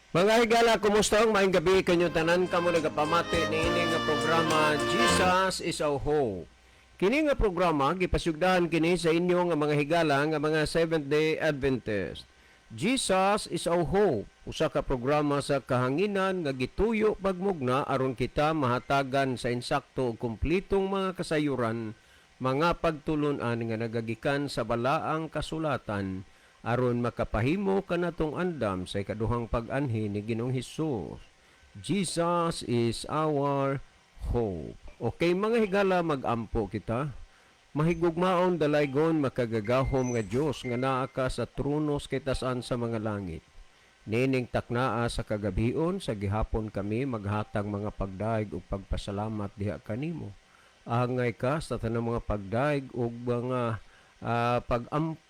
Mga higala, kumusta ang maayong gabi kanyo tanan kamo nagapamati niini nga programa, Jesus is Our Hope. Kini nga programa gipasugdahan kini sa inyo nga mga higala nga mga Seventh Day Adventist. Jesus is Our Hope, usa ka programa sa kahanginan nga gituyo pagmugna aron kita mahatagan sa insakto ug kumplitong mga kasayuran, mga pagtulunan nga nagagikan sa balaang kasulatan aron makapahimo kanatong andam sa ikaduhang pag-anhi ni Ginoong Hesus. Jesus is our hope. Okay, mga higala, mag-ampo kita. Mahigugmaon, dalaygon, makagagahom nga Dios nga naa ka sa trono sa kitasan sa mga langit. Nining taknaa sa kagabion sa gihapon kami maghatag mga pagdaig ug pagpasalamat diha kanimo. Angay ka sa tanang mga pagdaig ug mga pag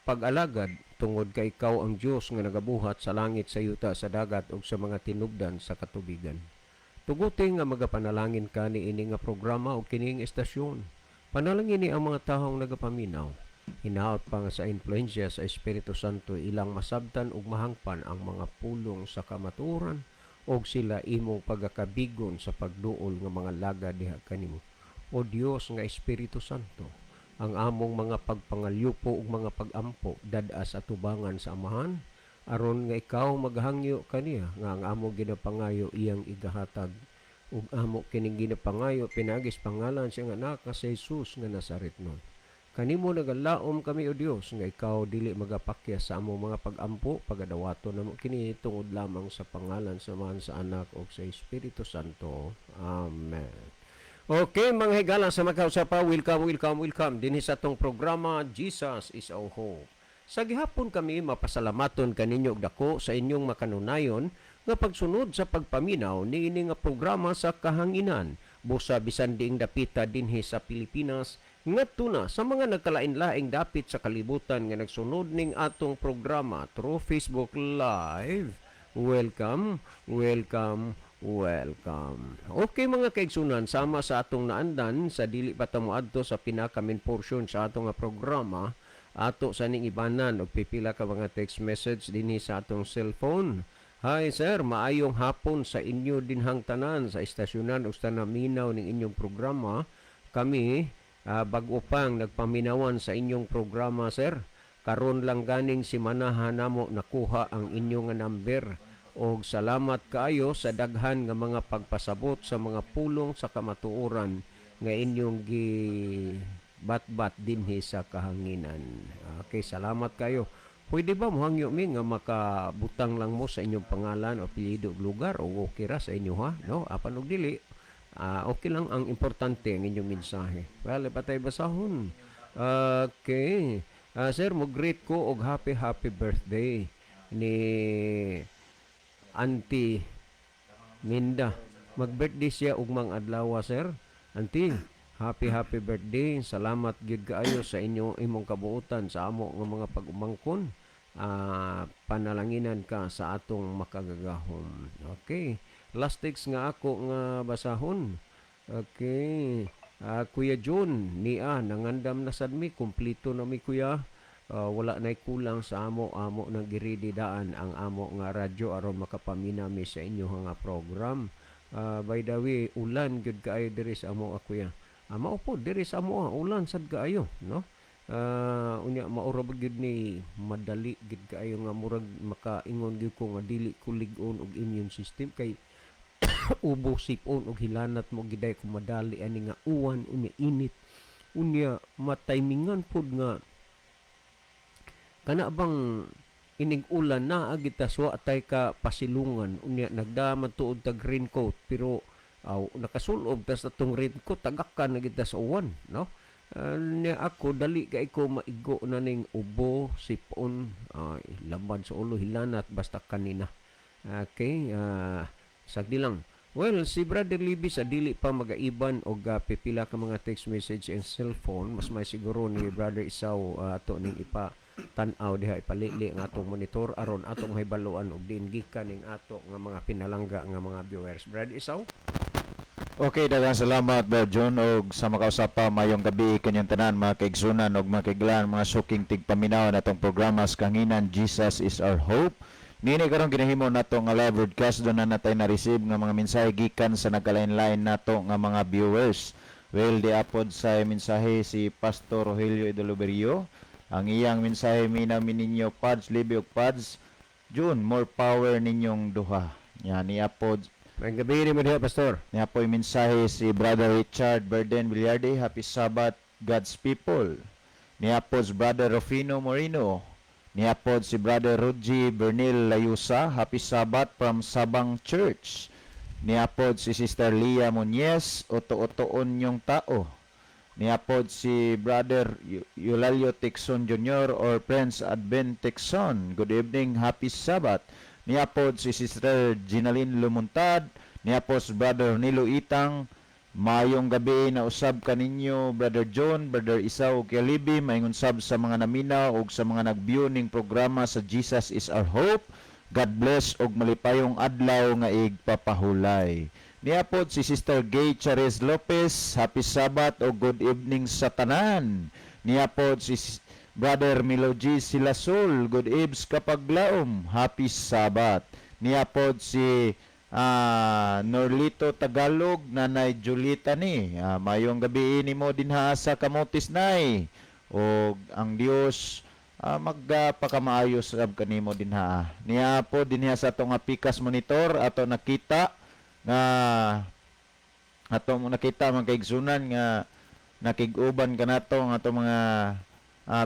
pag-alagad tungod kay ikaw ang Dios nga nagabuhat sa langit, sa yuta, sa dagat ug sa mga tinubdan sa katubigan. Tuguti nga magapanalangin ka niini nga programa ug kining estasyon. Panalangin ni ang mga taong nagapaminaw. Hinaot pa nga sa impluensya sa Espiritu Santo ilang masabtan ug mahangpan ang mga pulong sa kamatuoran ug sila imong pagakabigon sa pagduol nga mga laga diha kanimo. O Dios nga Espiritu Santo, ang among mga pagpangalyupo ug mga pagampo dad-a sa atubangan sa Amahan aron nga ikaw maghangyo kaniya nga ang among ginapangayo iyang igahatag, ug amo kining ginapangayo pinaagi sa pangalan sa iyang Anak nga si Jesus nga Nazaretnon. Kanimo nagalaom kami, o Dios, nga ikaw dili magapakyas sa among mga pagampo. Pagadawaton namo kini tungod lamang sa pangalan sa Amahan, sa Anak ug sa Espiritu Santo. Amen. Okay, mga higala, sa makausapa, welcome, welcome, welcome dinhi sa atong programa, Jesus is Our Hope. Sa gihapon kami mapasalamaton kaninyo og dako sa inyong makanunayon nga pagsunod sa pagpaminaw niini nga programa sa kahanginan busa bisan diing dapita dinhi sa Pilipinas ngadto na sa mga nagkalain-laing dapit sa kalibutan nga nagsunod ning atong programa through Facebook Live. Welcome, welcome, welcome. Okay, mga kaigsunan, sama sa atong naandan sa dili pa ta moadto sa pinaka main portion sa atong nga programa, ato sa ning ibanan og pipila ka mga text message dinhi sa atong cellphone. Hi sir, maayong hapon sa inyo dinhang tanan sa estasyonan ug sa naminaw ning inyong programa. Kami bag-o pang nagpaminawan sa inyong programa, sir. Karon lang ganing simanahan namo nakuha ang inyong nga number. Og salamat kaayo sa daghan nga mga pagpasabot sa mga pulong sa kamatuoran nga inyong gi batbat dinhi sa kahanginan. Okay, salamat kayo. Pwede ba mohangyo mi nga makabutang lang mo sa inyong pangalan o apelyido ug lugar o okay ra sa inyo ha? No? Apan og dili, okay lang, ang importante ang inyong mensahe. Well, patay basahon. Okay. Sir, mo greet ko og happy happy birthday ni Auntie Minda. Mag-birthday siya ugmang adlaw, sir. Auntie, happy happy birthday. Salamat gyud kaayo sa inyong imong kabuotan sa amo nga mga pag-umangkon. Panalanginan ka sa atong makagagahom. Okay. Last text nga ako nga basahon. Okay. Kuya Jun, niya nangandam na sad mi, kumpleto na mi, kuya. Wala na'y kulang sa amo, amo nang giridi daan ang amo nga radyo aron makapamina mi sa inyo nga program. By the way, ulan gyud kaayo diri sa amo, kuya. Mao po diri sa amo, ulan sad kaayo, no? Unya maura ba gyud ni madali gyud kaayo nga murag makaingon gyud ko nga dili ko lig-on og immune system kay ubo, sipon og hilanat mo giday kung madali ani nga uwan, unya init, unya mataymingan pod nga kana bang inig ulan na agita wa tay ka pasilungan, unya nagdaman tuod tag raincoat pero aw nakasulob tas atong raincoat, tagakan na kita sa uwan, no? Niya ako dali kay ko maigo na ning ubo, sipon, ay, labad sa ulo, hilanat, basta kanina. Okay, sagdi lang. Well, si Brother Libby sa dili pa magaiban og pipila ka mga text message and cellphone, mas may siguro ni Brother Isaw ato ning ipa tan-aw diha, ipalili ang atong monitor aron atong hibaluan og diin gikan ning ato nga mga pinalangga nga mga viewers. Brother Isaw? Okay, daghang salamat, Bro John, og sa makausap pa mayong gabi kanyang tanan mga kaigsunan og mga kaiglan, mga suking tigpaminaw na atong programa sa kahanginan, Jesus is Our Hope. Nini karon ginahimo nato nga live broadcast, duna na tay na-receive nga mga mensahe gikan sa nagkalain-lain nato nga mga viewers. Well, di apod sa mensahe si Pastor Rogelio Idoloberio. Ang iyang mensahe, "Mina ninyo, Pads Libby ug Pads June, more power ninyong duha." Yan, niapod. Maayong gabi nimo diha, Pastor. Niya po'y mensahe si Brother Richard Berden Villarde, "Happy Sabbath, God's people." Niya po si Brother Rufino Moreno. Niya po si Brother Ruji Bernil Layusa, "Happy Sabbath from Sabang Church." Niya po si Sister Leah Muñez, "Uto-utoon yung tao." Niya po si Brother Eulalio Tixon Jr. or Prince Advent Tixon, "Good evening, happy Sabbath." Niya po si Sister Ginaline Lumuntad. Niya po si Brother Nilo Itang, "Mayong gabi na usab kaninyo, Brother John, Brother Isaw ug Libi, maingon sab sa mga naminaw ug sa mga nag-view ning programa sa Jesus is Our Hope. God bless ug malipayong adlaw nga igpapahulay." Niya po si Sister Gay Charis Lopez, "Happy Sabbath o good evening sa tanan." Niya po si Brother Milo G. Silasol, "Good eves kapaglaom, happy Sabbath." Niya po si Norlito Tagalog, Nanay Julita ni. Mayong gabi nimo dinha sa Camotes, Nay. O ang Dios magpakamaayo sab kanimo dinha. Niya po dinha sa atong nga Pikas monitor, ato nakita nga ato mo nakita, mga kaigsunan, nga nakig-uban kanato nga ato mga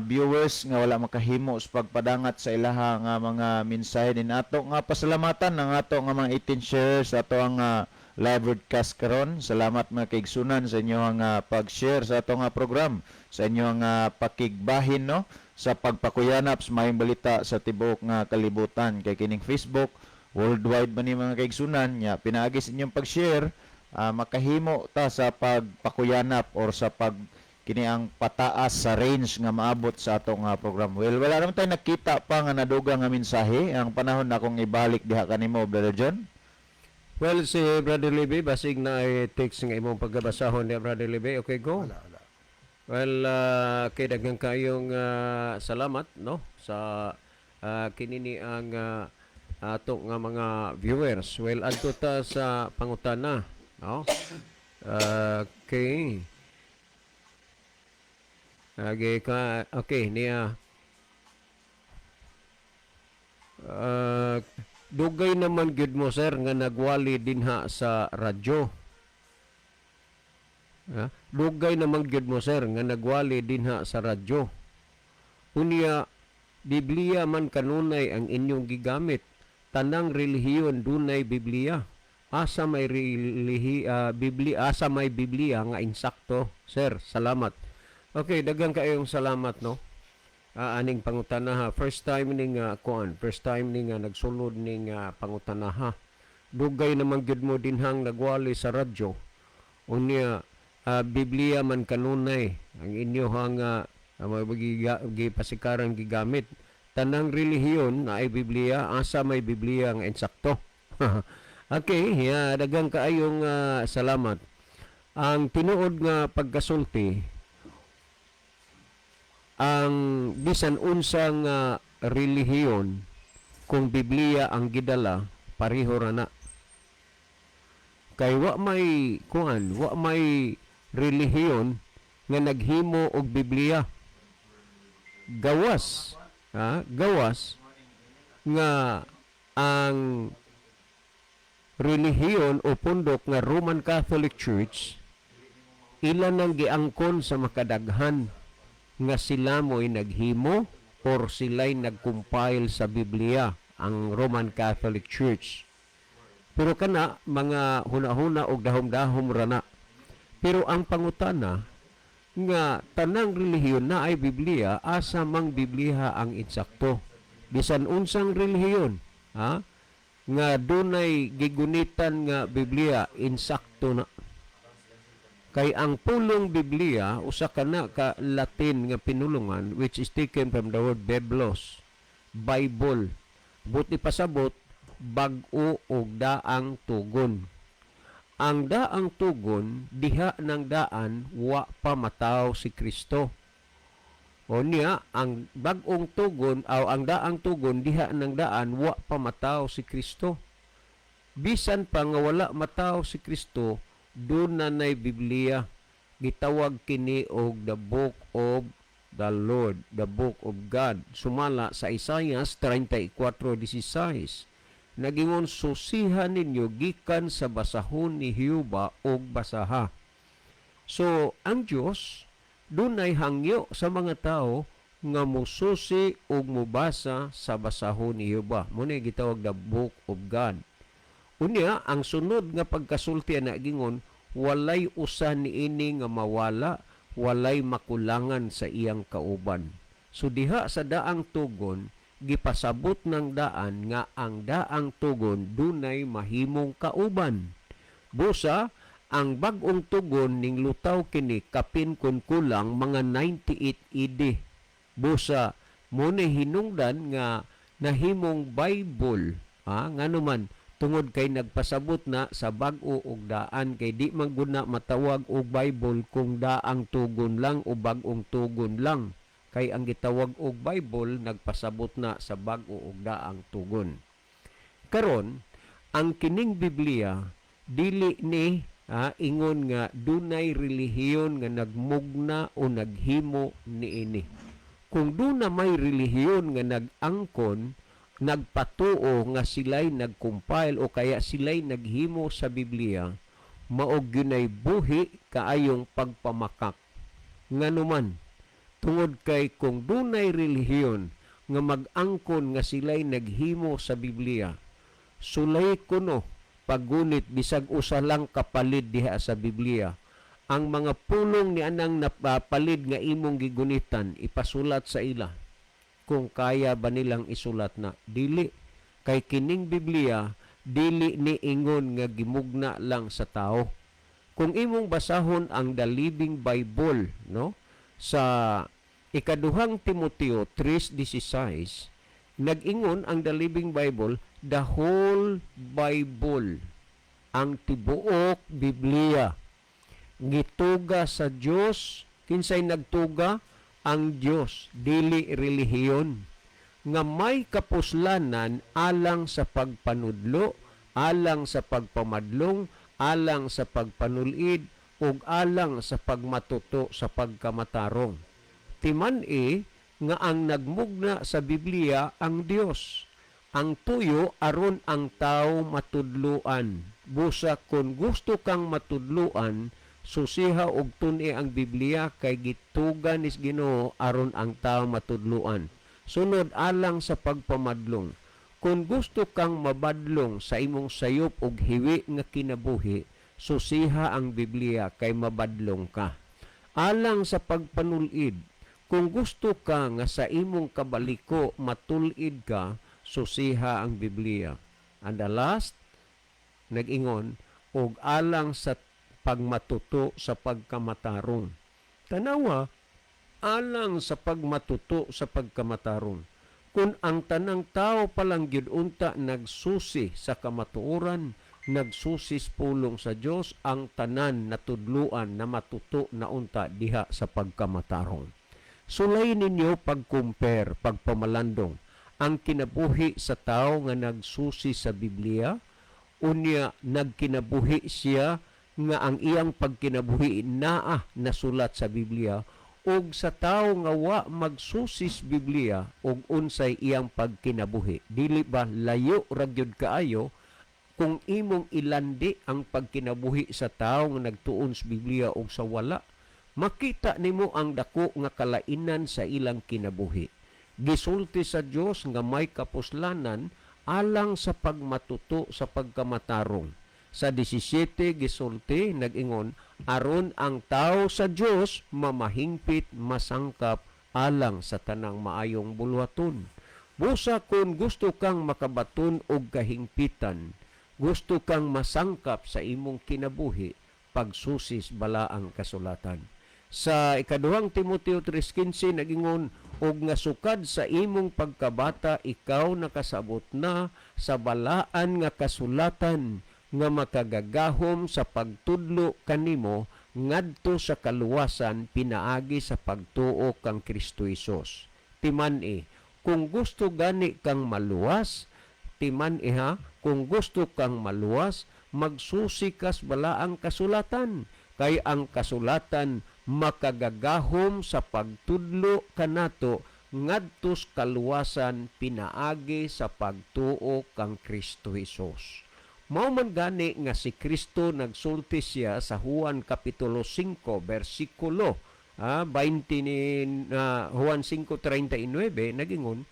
viewers nga wala makahimo sa pagpadangat sa ilaha nga mga mensahe din. Ato nga pasalamatan ang ato nga mga 18 shares ato ang live broadcast karon. Salamat, mga kaigsunan, sa inyong pag-share sa ato nga program, sa inyong pakigbahin, no, sa pagpakuyanap sa maayong balita sa tibuok nga kalibutan, kay kining Facebook worldwide man ni, mga kaigsunan. Nya pinaagi sa inyong pag-share, makahimo ta sa pagpakuyanap or sa pag kini ang pataas sa range nga maabot sa atong program. Well, wala naman tayo nakita pa nga nadugang nga mensahe. Ang panahon na akong ibalik diha kanimo, Brother John. Well, si Brother Libby, basig na ay text nga imong pagkabasahon niya, Brother Libby. Okay, go. Wala, wala. Well, kay daghang kayong salamat, no, sa kinini ang ato nga mga viewers. Well, adto ta sa pangutana, no? Okay. Okay, ka okay niya. "Dugay naman gyud mo, sir, nga nagwali dinha sa radyo. Ha? Dugay naman gyud mo, sir, nga nagwali dinha sa radyo. Unya Biblia man kanunay ang inyong gigamit. Tanang relihiyon dunay Biblia. Asa may Biblia, asa may Biblia nga insakto, sir? Salamat." Okay, daghang kayong salamat, no. Aning pangutana ha. First time ning kuan, first time ning nagsulod ning pangutana ha. "Dugay naman gyud mo dinhang nagwali sa radyo. Unya Biblia man kanunay ang inyohang mga gipasikaran gigamit. Tanang relihiyon na ay Biblia, asa may Biblia nga insakto?" Okay, ya, daghang kaayong salamat. Ang tinuod nga pagkasulti, ang bisan unsang relihiyon, kung Biblia ang gidala, pareho ra na. Kay wa may kuan, wa may relihiyon nga naghimo og Biblia. Gawas, ha? Gawas nga ang relihiyon o pundok nga Roman Catholic Church, ila nang giangkon sa makadaghan nga sila mo'y naghimo or sila'y nag-compile sa Biblia, ang Roman Catholic Church. Pero kana mga huna-huna og dahom-dahom ra na. Pero ang pangutana nga tanang relihiyon na ay Biblia, asa mang Biblia ang insakto? Bisan unsang relihiyon, ha, nga dunay gigunitan nga Biblia, insakto na. Kay ang pulong Biblia, usa ka na ka Latin nga pinulungan which is taken from the word biblos, Bible. Buti pasabot, bag-o og daang tugon. Ang daang tugon diha ng daan wa pa mataw si Kristo. O niya, ang bag-ong tugon o ang daang tugon diha ng daan wa pa mataw si Kristo. Bisan pa nga wala mataw si Kristo, duna nay Biblia. Gitawag kini og the book of the Lord, the book of God. Sumala sa Isaiah 34:16. Nagingon, "Susiha ninyo gikan sa basahon ni Jehova og basaha." So, ang Dios dunay hangyo sa mga tao nga mususi ug mubasa sa basahon ni Jehova. Mao ni gitawag the book of God. Unya, ang sunod nga pagkasulti na gingon, walay usa niini nga mawala, walay makulangan sa iyang kauban. So diha sa daang tugon, gipasabot ng daan nga ang daang tugon dunay mahimong kauban. Busa, ang bag-ong tugon ning lutaw kini kapin kun kulang mga 98 AD. Busa, mao ni hinungdan nga nahimong Bible, ha, ngano man tungod kay nagpasabot na sa bag-o ug daan, kay di man gud na matawag og Bible kung daang tugon lang o bag-ong tugon lang, kay ang gitawag og Bible nagpasabot na sa bag-o ug daang tugon. Karon, ang kining Biblia dili ni ingon nga dunay relihiyon nga nagmugna o naghimo niini. Kung duna may relihiyon nga nag-angkon, nagpatuo nga sila'y nag-compile o kaya sila'y naghimo sa Biblia, mao gyunay buhi kaayong pagpamakak. Nganuman, tungod kay kung dunay relihiyon nga mag-angkon nga sila'y naghimo sa Biblia, sulay kuno paggunit bisag usa lang kapalid diha sa Biblia. Ang mga pulong ni anang napalid nga imong gigunitan, ipasulat sa ila. Kung kaya ba nilang isulat na? Dili. Kay kining Biblia, dili ni ingon nga gimugna lang sa tao. Kung imong basahon ang The Living Bible, no? Sa ikaduhang Timoteo 3:16, nag-ingon ang The Living Bible, the whole Bible, ang tibuok Biblia, gituga sa Dios. Kinsay nagtuga? Ang Dios, dili relihiyon, nga may kapuslanan alang sa pagpanudlo, alang sa pagpamadlong, alang sa pagpanulid ug alang sa pagmatuto sa pagkamatarong. Timan-i nga ang nagmugna sa Biblia ang Dios. Ang tuyo aron ang tao matudluan. Busa kung gusto kang matudluan, susiha og tun-i ang Biblia kay gituga nis Ginoo aron ang tao matudluan. Sunod, alang sa pagpamadlong. Kung gusto kang mabadlong sa imong sayop og hiwi nga kinabuhi, susiha ang Biblia kay mabadlong ka. Alang sa pagpanulid, kung gusto ka nga sa imong kabaliko matulid ka, susiha ang Biblia. And the last, nag-ingon, og alang sa pagmatuto sa pagkamatarong. Tanawa, alang sa pagmatuto sa pagkamatarong. Kung ang tanang tao palang gyud unta nagsusi sa kamatuoran, nagsusi sa pulong sa Dios, ang tanan natudluan na matuto na unta diha sa pagkamatarong. Sulay ninyo pag-compare, pagpamalandong, ang kinabuhi sa tao nga nagsusi sa Biblia, unya nagkinabuhi siya nga ang iyang pagkinabuhi naa nasulat sa Biblia, ug sa tawo nga wa magsusis Biblia ug unsay iyang pagkinabuhi. Dili ba layo ra gyud kaayo kung imong ilandi ang pagkinabuhi sa tawo nga nagtuon sa Biblia ug sa wala? Makita nimo ang dako nga kalainan sa ilang kinabuhi. Gisulti sa Dios nga may kapuslanan alang sa pagmatuto sa pagkamatarong. Sa 17 gisulti, nag-ingon, aron ang tao sa Dios mamahingpit, masangkap alang sa tanang maayong buluhaton. Busa kung gusto kang makabaton og kahingpitan, gusto kang masangkap sa imong kinabuhi, pagsusis balaang kasulatan. Sa ikaduhang Timoteo 3:15 nagingon, og nga sukad sa imong pagkabata ikaw nakasabot na sa balaan nga kasulatan nga makagagahom sa pagtudlo kanimo ngadto sa kaluwasan pinaagi sa pagtuo kang Kristo Hesus. Timan-i, kung gusto gani kang maluwas, timan-i ha, kung gusto kang maluwas, magsusi kas balaang kasulatan, kay ang kasulatan makagagahom sa pagtudlo kanato ngadtos kaluwasan pinaagi sa pagtuo kang Kristo Hesus. Mao man gani nga si Kristo nagsulti siya sa Juan kapitulo 5 bersikulo 20 ni Juan 5:39. Nagingon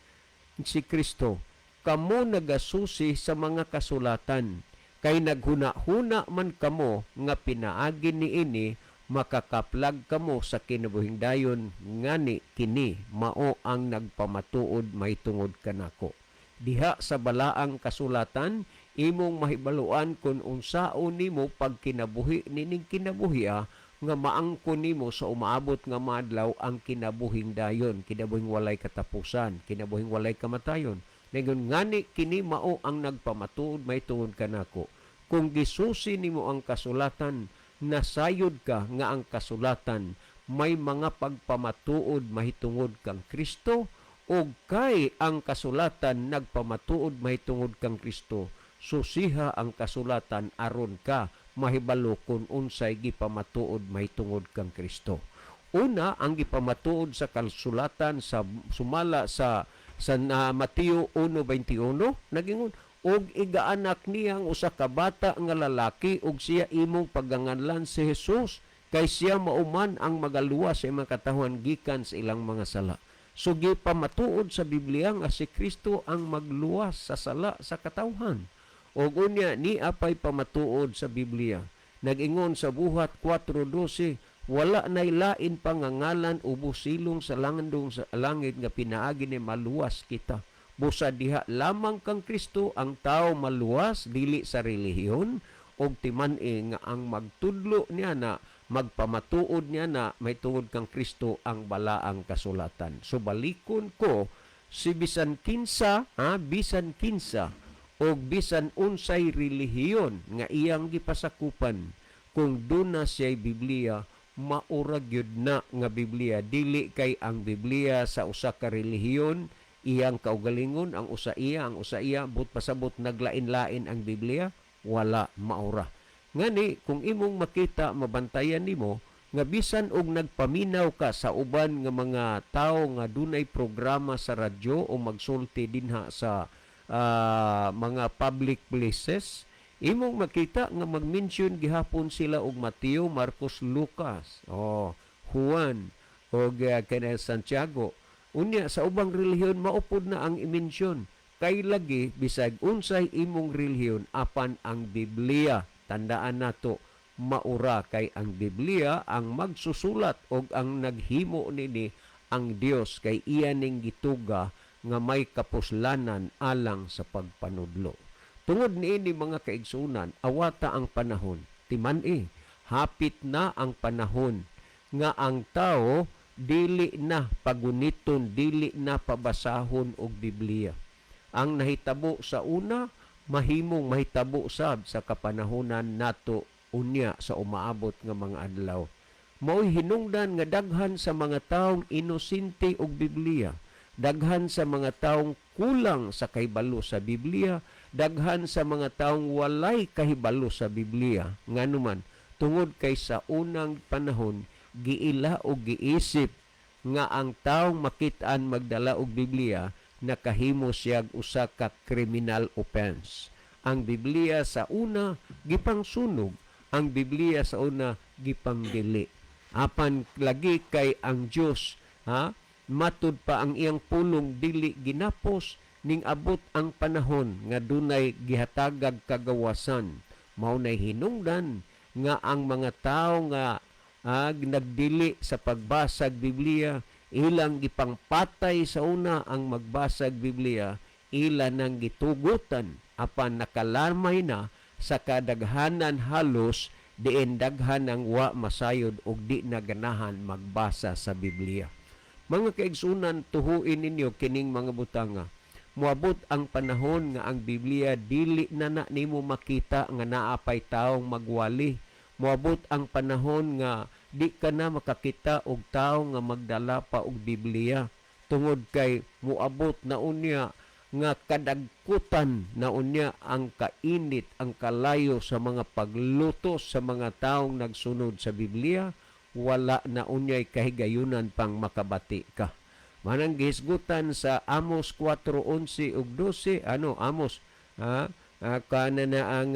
si Kristo, "Kamo nagasusi sa mga kasulatan kay naghuna-huna man kamo nga pinaagi niini makakaplag kamo sa kinabuhing dayon, ngani kini mao ang nagpamatuod mahitungod kanako." Diha sa balaang kasulatan imong mahibaluan kung unsaon nimo pagkinabuhi nining kinabuhia nga maangkon nimo sa umaabot nga madlaw ang kinabuhing dayon, kinabuhing walay katapusan, kinabuhing walay kamatayon. Ningon, "Ngani kini mao ang nagpamatuod mahitungod kanako." Kung gisusi nimo ang kasulatan, nasayod ka nga ang kasulatan may mga pagpamatuod mahitungod kang Kristo, ug kay ang kasulatan nagpamatuod mahitungod kang Kristo, susiha ang kasulatan aron ka mahibalo kung unsay gipamatuod mahitungod kang Kristo. Una, ang gipamatuod sa kasulatan sa sumala sa Mateo 1:21, nagingon, "Ug igaanak niya ang usa ka bata nga lalaki, ug siya imong paganganlan si Jesus, kay siya mauman ang magaluwas sa imong katawhan gikan sa ilang mga sala." So gipamatuod sa Biblia nga si Kristo ang magluwas sa sala sa katawhan. Ug unya ni apay pamatuod sa Biblia. Nag-ingon sa Buhat 4:12, "Wala nay lain pa nga ngalan ubos silong sa landong sa langit nga pinaagi ni maluwas kita." Busa diha lamang kang Kristo ang tao maluwas, dili sa relihiyon. Og timan-i nga ang magtudlo niya na magpamatuod niya na mahitungod kang Kristo ang balaang kasulatan. So balikon ko si bisan kinsa ha, bisan kinsa og bisan unsay relihiyon nga iyang gipasakupan, kung duna siya'y Biblia, maura gyud na nga Biblia. Dili kay ang Biblia sa usa ka relihiyon iyang kaugalingon, ang usa iya, ang usa iya, but pasabot naglain-lain ang Biblia, wala maura. Ngani kung imong makita, mabantayan nimo nga bisan og nagpaminaw ka sa uban nga mga tawo nga dunay programa sa radyo o magsulti dinha sa mga public places, imong makita nga mag-mention gihapon sila og Mateo, Marcos, Lucas, oh, Juan og kanang Santiago. Unya sa ubang relihiyon maupod na ang i-mention. Kay lagi bisag unsay imong relihiyon, apan ang Biblia, tandaan nato, maura, kay ang Biblia ang magsusulat og ang naghimo nini ang Dios, kay iya ning gituga nga may kapuslanan alang sa pagpanudlo. Tungod niini, mga kaigsunan, awata ang panahon. Timan-i, hapit na ang panahon nga ang tao dili na paguniton, dili na pabasahon og Biblia. Ang nahitabo sa una, mahimong mahitabo sab sa kapanahonan nato unya sa umaabot nga mga adlaw. Mao'y hinungdan nga daghan sa mga taong inosente og Biblia, daghan sa mga taong kulang sa kahibalo sa Biblia, daghan sa mga taong walay kahibalo sa Biblia. Nganuman, tungod kay sa unang panahon giila o giisip nga ang taong makit-an magdala og Biblia, nakahimo siyag usa ka criminal offense. Ang Biblia sa una gipangsunog, ang Biblia sa una gipangdili. Apan lagi kay ang Dios ha, matud pa ang iyang pulong dili ginapos, ning abot ang panahon nga dunay gihatagag kagawasan. Mao nay hinungdan nga ang mga tawo nga nagdili sa pagbasag Biblia, ilang gipangpatay sa una ang magbasag Biblia, ila nang gitugutan, apan nakalamay na sa kadaghanan, halos diin daghan ang wa masayod og di na ganahan magbasa sa Biblia. Mga kaigsunan, tuhuin ninyo kining mga butanga. Moabot ang panahon nga ang Biblia dili na na nimo makita nga naapay taong magwali. Moabot ang panahon nga di ka na makakita og tawo nga magdala pa og Biblia tungod kay moabot na unya nga kadagkutan na unya ang kainit, ang kalayo sa mga paglutos sa mga taong nagsunod sa Biblia. Wala na unyay kahigayunan pang makabati ka. Manang gihisgutan sa Amos 4:11 ug 12, ano, Amos ha, kana na ang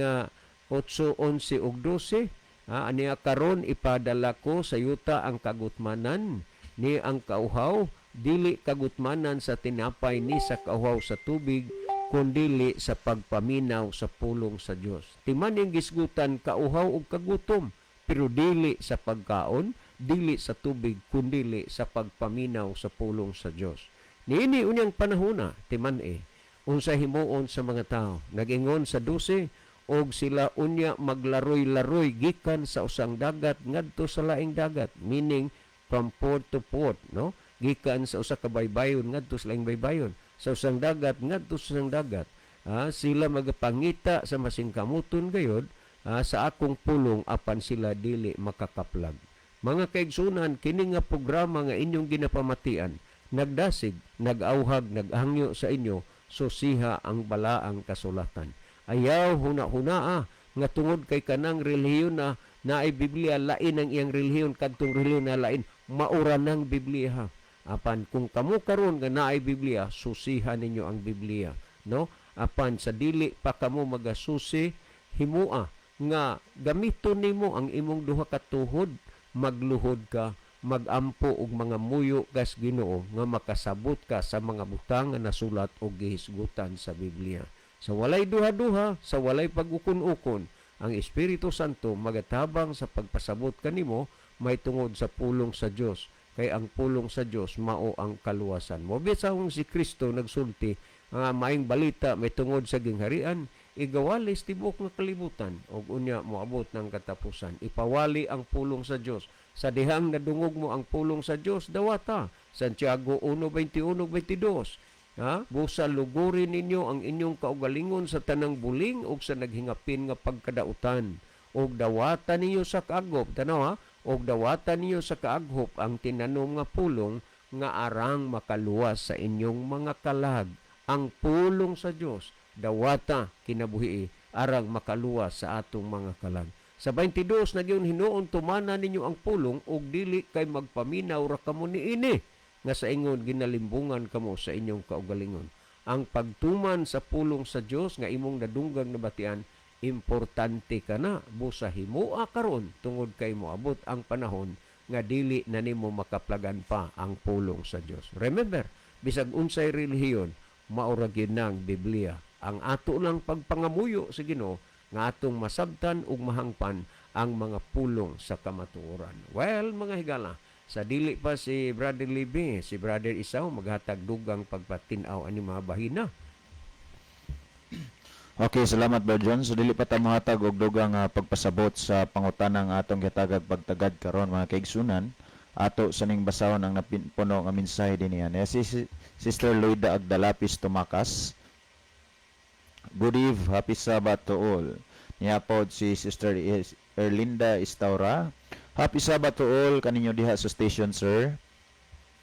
8:11 ug 12, ha, aniya karon ipadala ko sa yuta ang kagutmanan ni ang kauhaw, dili kagutmanan sa tinapay ni sa kauhaw sa tubig, kundili sa pagpaminaw sa pulong sa Dios. Timan yung gisgutan kauhaw ug kagutom, pero dili sa pagkaon, dili sa tubig, kundili sa pagpaminaw sa pulong sa Dios. Niini unyang panahona, timan eh, unsa himuon sa mga tao. Nagingon sa 12, og sila unya maglaroy-laroy gikan sa usang dagat ngadto sa laing dagat, meaning from port to port, no? Gikan sa usa ka baybayon ngadto sa laing baybayon, sa usang dagat ngadto sa usang dagat. Sila magapangita sa masingkamuton gayod sa akong pulong, apan sila dili makakaplag. Mga kaigsunan, kini nga programa nga inyong ginapamatian nagdasig, nag-auhag, naghangyo sa inyo, susiha ang balaang kasulatan. Ayaw huna-hunaa nga tungod kay kanang relihiyon na naay Biblia lain ang iyang relihiyon kadtong relihiyon na lain, maura ng Biblia. Apan kung kamo karon nga naay Biblia, susiha ninyo ang Biblia, no? Apan sa dili pa kamo magasusi, himua nga gamiton nimo ang imong duha ka tuhod, magluhod ka, magampo og mga muyo kas Ginoo nga makasabot ka sa mga butang nga nasulat og gihisgutan sa Biblia. Sa walay duha-duha, sa walay pag-ukon-ukon, ang Espiritu Santo magatabang sa pagpasabot kanimo may tungod sa pulong sa Dios, kay ang pulong sa Dios mao ang kaluwasan mo. Bisang si Kristo nagsulti nga maayong balita may tungod sa gingharian igawalis tibok nga kalibutan ug unya moabot ng katapusan. Ipawali ang pulong sa Dios. Sa dihang nadungog mo ang pulong sa Dios, dawata. Santiago 1:21 22. Ha? Busa lugurin ninyo ang inyong kaugalingon sa tanang buling ug sa naghingapin nga pagkadautan. Og dawata ninyo sa kaagop, tanaw ha, og dawata ninyo sa kaaghop ang tinanom nga pulong nga arang makaluwas sa inyong mga kalag. Ang pulong sa Dios dawata kinabuhi arang makaluwas sa atong mga kalag. Sa 22 na gyud hinuon, tumana ninyo ang pulong ug dili kay magpaminaw ra kamo niini nga sa ingon ginalimbungan kamo sa inyong kaugalingon. Ang pagtuman sa pulong sa Dios nga imong nadunggang nabatian, importante ka na, busa himua karon tungod kay moabot ang panahon nga dili na nimo makaplagan pa ang pulong sa Dios. Remember, bisag unsay relihiyon, mao ra gyud nang Biblia. Ang ato lang pagpangamuyo sa Ginoo nga atong masabtan ug mahangpan ang mga pulong sa kamatuoran. Well, mga higala, sa dili pa si Brother Libby, si Brother Isaw maghatag dugang pagpatin-aw ani mga bahina. Okay, salamat, Brother John. So dili pa ta mohatag og dugang pagpasabot sa pangutanang atong gihatagag pagtagad karon, mga kaigsunan. Ato sa ning basahon ang napuno nga mensahe dinhi. Si Sister Loida Agdalapis Tumakas. Good eve, happy Sabbath to all. Niya pod si Sister Erlinda Istaura. Happy Sabbath to all kaninyo diha sa station, sir.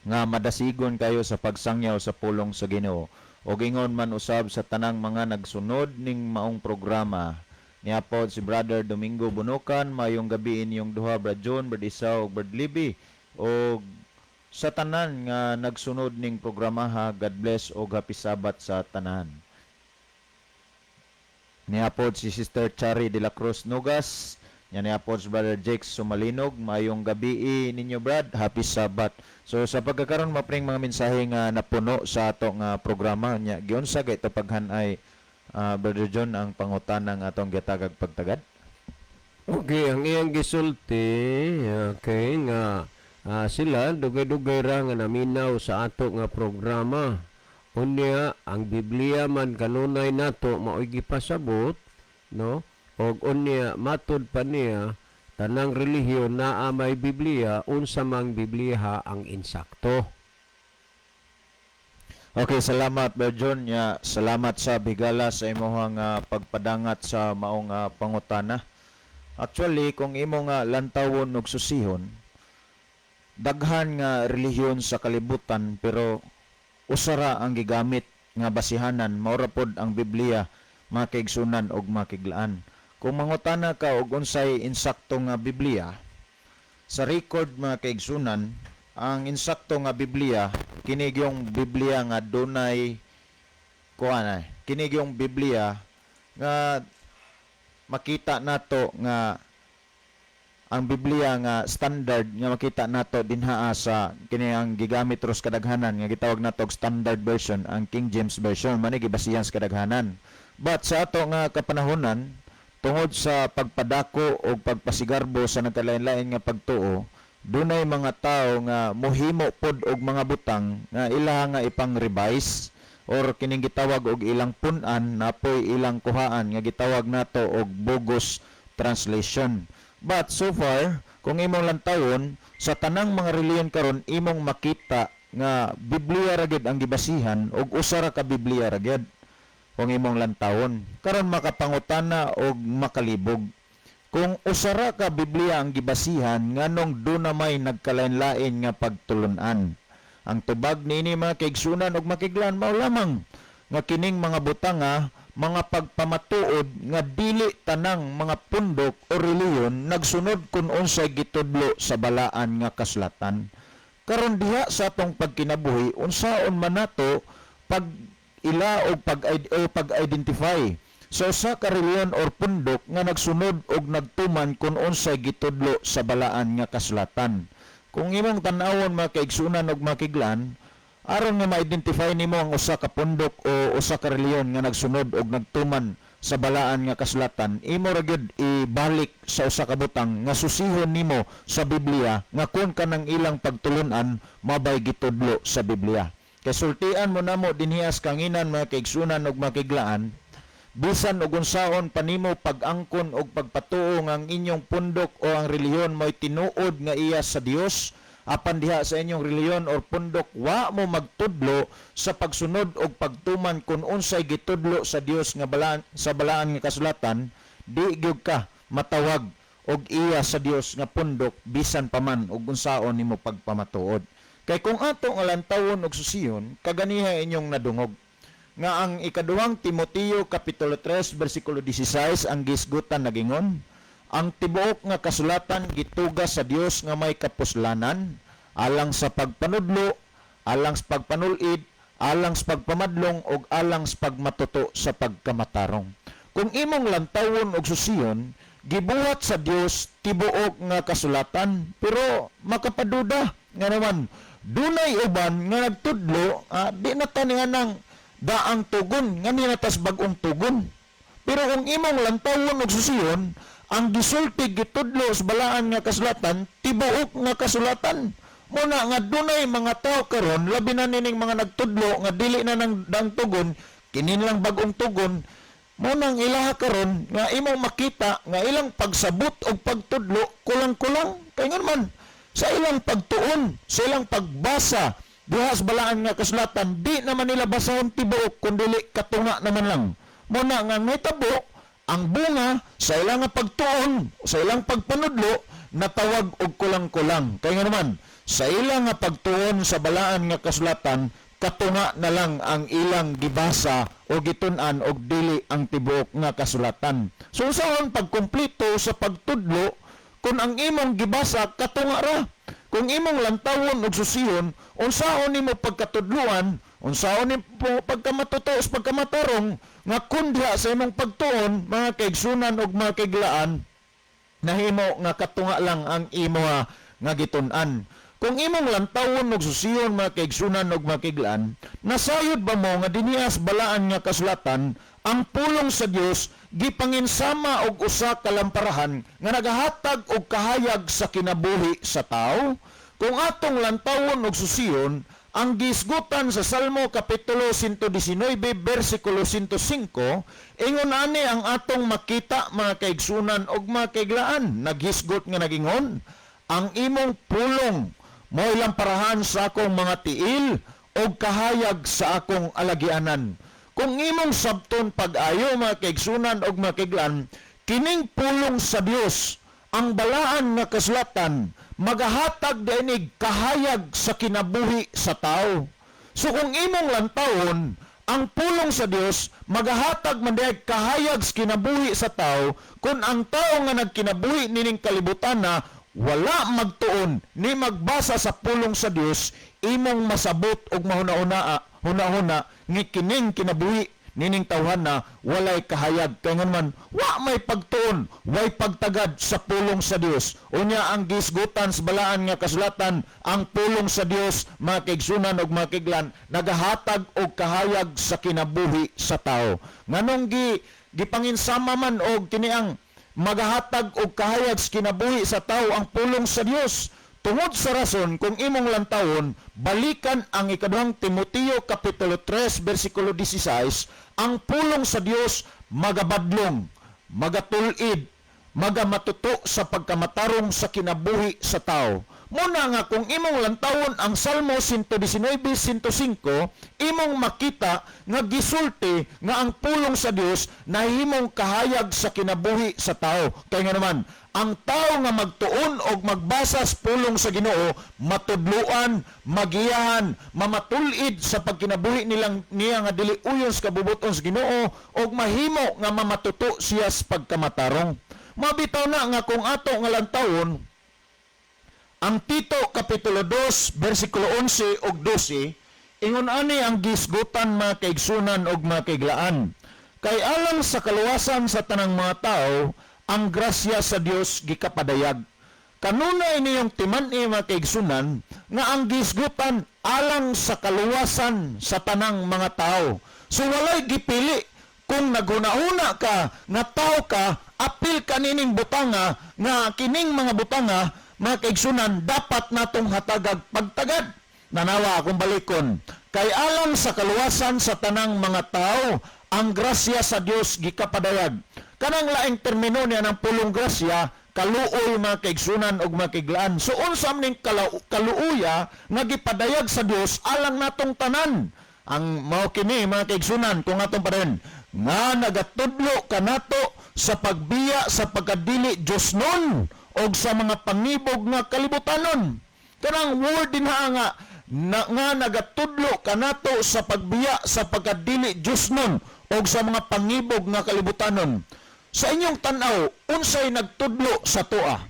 Nga madasigon kayo sa pagsangyaw sa pulong sa Ginoo. O ingon man usab sa tanang mga nagsunod ning maong programa. Niya pod si Brother Domingo Bunukan, mayong gabi inyong duha, Brad John, Brad Isaw, ug Brad Libby. Og sa tanan nga nagsunod ning programa ha, God bless og happy Sabbath sa tanan. Niya pod si Sister Chari de la Cruz Nugas. Nya niya pod si Brother Jake Sumalinog. Mayong gabi ninyo, Brad. Happy Sabbath. So sa pagkakaroon mapring mga mensahe nga napuno sa ato nga programa nya, giunsa kay ito paghanay, Brother John, ang pangutana nga atong gihatagag pagtagad? Okay, ang iyang gisulti, okay, nga sila dugay-dugay ra nga naminaw sa ato nga programa. Unya, ang Biblia man kanunay nato mao'y gipasabot, no? Og unya matud pa niya tanang relihiyon naa may Biblia, unsa mang Biblia ang insakto. Okay, salamat, Brother John. Nya, salamat sa bigala sa imong pagpadangat sa maong pangutana. Actually, kung imo nga lantawon og susihon, daghan nga relihiyon sa kalibutan, pero usara ang gigamit nga basihanan, mao ra pod ang Biblia, mga kaigsunan og mga kiglaan. Kung mangutana ka og unsay insakto nga Biblia, sa record, mga kaigsunan, ang insakto nga Biblia kini yung Biblia nga dunay kuan ay kini yung Biblia nga makita nato nga ang Biblia nga standard nga makita nato dinha sa kini ang gigamit ros kadaghanan nga gitawag nato og Standard Version, ang King James Version man ni gibasihan sa kadaghanan. But sa ato nga kapanahonan, tungod sa pagpadako o pagpasigarbo sa nagkalain-lain nga pagtuo, dunay mga tao nga mohimo pod og mga butang nga ilaha nga ipang-revise or kining gitawag og ilang pun-an, napoy ilang kuhaan nga gitawag nato og bogus translation. But so far, kung imong lantawon sa tanang mga relihiyon karon, imong makita nga Biblia ra gyud ang gibasihan ug usa ra ka Biblia ra gyud kung imong lantawon. Karon makapangutana og makalibog. Kung usa ra ka Biblia ang gibasihan, nganong duna may nagkalain-lain nga pagtulun-an? Ang tubag niini, mga kaigsunan ug makiglan, mao lamang nga kining mga butanga mga pagpamatuod nga dili tanang mga pundok o reliyon nagsunod kun unsay gitudlo sa balaan nga kasulatan. Karon diha sa atong pagkinabuhi, unsaon man nato pag ila og pag o pag-identify sa usa ka reliyon or pundok nga nagsunod og nagtuman kun unsay gitudlo sa balaan nga kasulatan? Kung imong tan-awon, mga kaigsunan og makiglan, aron nga ma-identify nimo ang usa ka pundok o usa ka reliyon nga nagsunod og nagtuman sa balaan nga kasulatan, imo ra gyud ibalik sa usa ka butang nga susihon nimo sa Biblia nga kung kanang ilang pagtulun-an mabay gitudlo sa Biblia. Kay sultian mo namo dinhi sa kanginan, mga kaigsunan ug makiglaan, bisan og unsaon pa nimo pag-angkon og pagpatuo nga ang inyong pundok o ang relihiyon mo'y tinuod nga iya sa Dios, apan diha sa inyong relihiyon or pundok wa mo magtudlo sa pagsunod og pagtuman kun unsay gitudlo sa Dios nga balaan sa balaan nga kasulatan, di gyud ka matawag og iya sa Dios nga pundok bisan pa man og unsaon nimo pagpamatuod. Kay kung ato nga lantawon og susiyon, kaganiha inyong nadungog nga ang Ikaduhang Timoteo kapitulo 3 bersikulo 16, ang gisgutan nagingon, "Ang tibuok nga kasulatan gituga sa Dios nga may kapuslanan alang sa pagpanudlo, alang sa pagpanulid, alang sa pagpamadlong ug alang sa pagmatuto sa pagkamatarong." Kung imong lantawon og susiyon, gibuhat sa Dios tibuok nga kasulatan, pero makapaduda nga naman dunay uban nga nagtudlo, di na ta niya nang daang tugon nga ninatas bag-ong tugon. Pero kung imong lantawon og susiyon, ang gisulti, gitudlo sa balaan nga kasulatan, tibuok nga kasulatan. Muna nga dunay mga tao karon, labi na nining mga nagtudlo nga dili na nang daang tugon, kinin lang bag-ong tugon. Mo nang ilaha karon nga imong makita nga ilang pagsabot og pagtudlo kulang-kulang, kay ngan man sa ilang pagtuon, sa ilang pagbasa diha sa balaan nga kasulatan, di naman nila basahon tibuok kun dili katunga naman lang. Muna nga nahitabo ang bunga sa ilang nga pagtuon, sa ilang pagpanudlo, natawag og kulang-kulang. Kay nga naman, sa ilang nga pagtuon sa balaan nga kasulatan, katunga na lang ang ilang gibasa o gitun-an og dili ang tibuok nga kasulatan. So unsaon pagkumpleto sa pagtudlo kung ang imong gibasa katunga ra? Kung imong lantawon og susiyon, unsaon nimo pagkatudluan, unsaon nimo pagkamatuto sa pagkamatarong nga kun diha sa imong pagtuon, mga kaigsunan og mga kaiglaan, nahimo nga katunga lang ang imo nga gitun-an? Kung imong lantawon og susiyon, mga kaigsunan og mga kaiglaan, nasayod ba mo nga dinhias balaan nga kasulatan, ang pulong sa Dios gipanginsama og usa ka lamparahan nga nagahatag og kahayag sa kinabuhi sa tawo? Kung atong lantawon og susiyon, ang gisgutan sa Salmo kapitulo 119 bersikulo 105, ingon ani ang atong makita, mga kaigsunan og mga kaiglaan, naghisgot nga nagingon, "Ang imong pulong mo'y lamparahan sa akong mga tiil og kahayag sa akong alagianan." Kung imong sabton pag-ayo, mga kaigsunan og mga kaiglaan, Kining pulong sa Dios, ang balaan nga kasulatan, magahatag diay kahayag sa kinabuhi sa tao. So kung imong lantawon, ang pulong sa Dios magahatag man diay kahayag sa kinabuhi sa tao. Kung ang tao nga nagkinabuhi nining kalibutan na wala magtuon ni magbasa sa pulong sa Dios, imong masabot og mahuna-huna huna-huna nga kining kinabuhi nining tawhan na walay kahayag, kay ngan man wa may pagtuon, way pagtagad sa pulong sa Dios. Unya ang gisgutan sa balaan nga kasulatan, ang pulong sa Dios, mga kaigsunan ug mga kaiglan, nagahatag og kahayag sa kinabuhi sa tao. Nganong gipanginsama man og kini ang magahatag og kahayag sa kinabuhi sa tao ang pulong sa Dios? Tungod sa rason, kung imong lantawon, balikan ang ikaduhang Timoteo kapitulo 3 bersikulo 16, ang pulong sa Dios magabadlong, magatulid, magamatuto sa pagkamatarong sa kinabuhi sa tao. Muna nga kung imong lantawon ang Salmo 119, 105, imong makita nga gisulti nga ang pulong sa Dios nahimong kahayag sa kinabuhi sa tao. Kaya nga naman, ang tao nga magtuon og magbasa sa pulong sa Ginoo, matudluan, magiyahan, mamatulid sa pagkinabuhi nilang niya nga dili uyon sa kabubuton sa Ginoo, og mahimo nga mamatuto siya sa pagkamatarong. Mabitaw na nga kung ato nga lantawon ang Tito kapitulo 2 bersikulo 11 ug 12, ingon ani ang gisgutan, mga kaigsunan ug mga kaiglaan: "Kay alang sa kaluwasan sa tanang mga tao ang grasya sa Dios gikapadayag." Kanunay niyong timan-i, mga kaigsunan, nga ang gisgutan alang sa kaluwasan sa tanang mga tao. So walay gipili. Kung naghuna-huna ka nga tao ka, apil kanining butanga, nga kining mga butanga, mga kaigsunan, dapat natong hatagag pagtagad. Nanawa akong balikon. "Kay alang sa kaluwasan sa tanang mga tao, ang grasya sa Dios gikapadayag." Kanang laing termino niya ng pulong grasya, kaluoy, mga kaigsunan ug mga kaiglaan. So unsa man ning kaluoya nga gipadayag sa Dios alang natong tanan? Ang mao kini, mga kaigsunan, kung atong pa nga nagatudlo kanato sa pagbiya sa pagkadili Diosnon og sa mga pangibog nga kalibutanon. Kanang word din ha nga na, nga nagatudlo kanato sa pagbiya sa pagkadili Diosnon og sa mga pangibog nga kalibutanon. Sa inyong tan-aw, unsay nagtudlo sa atoa?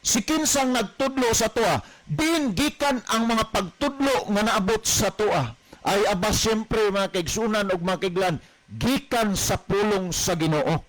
Si kinsang nagtudlo sa atoa? Din gikan ang mga pagtudlo nga naabot sa atoa? Ay aba siyempre, mga kaigsunan ug mga kaiglan, gikan sa pulong sa Ginoo.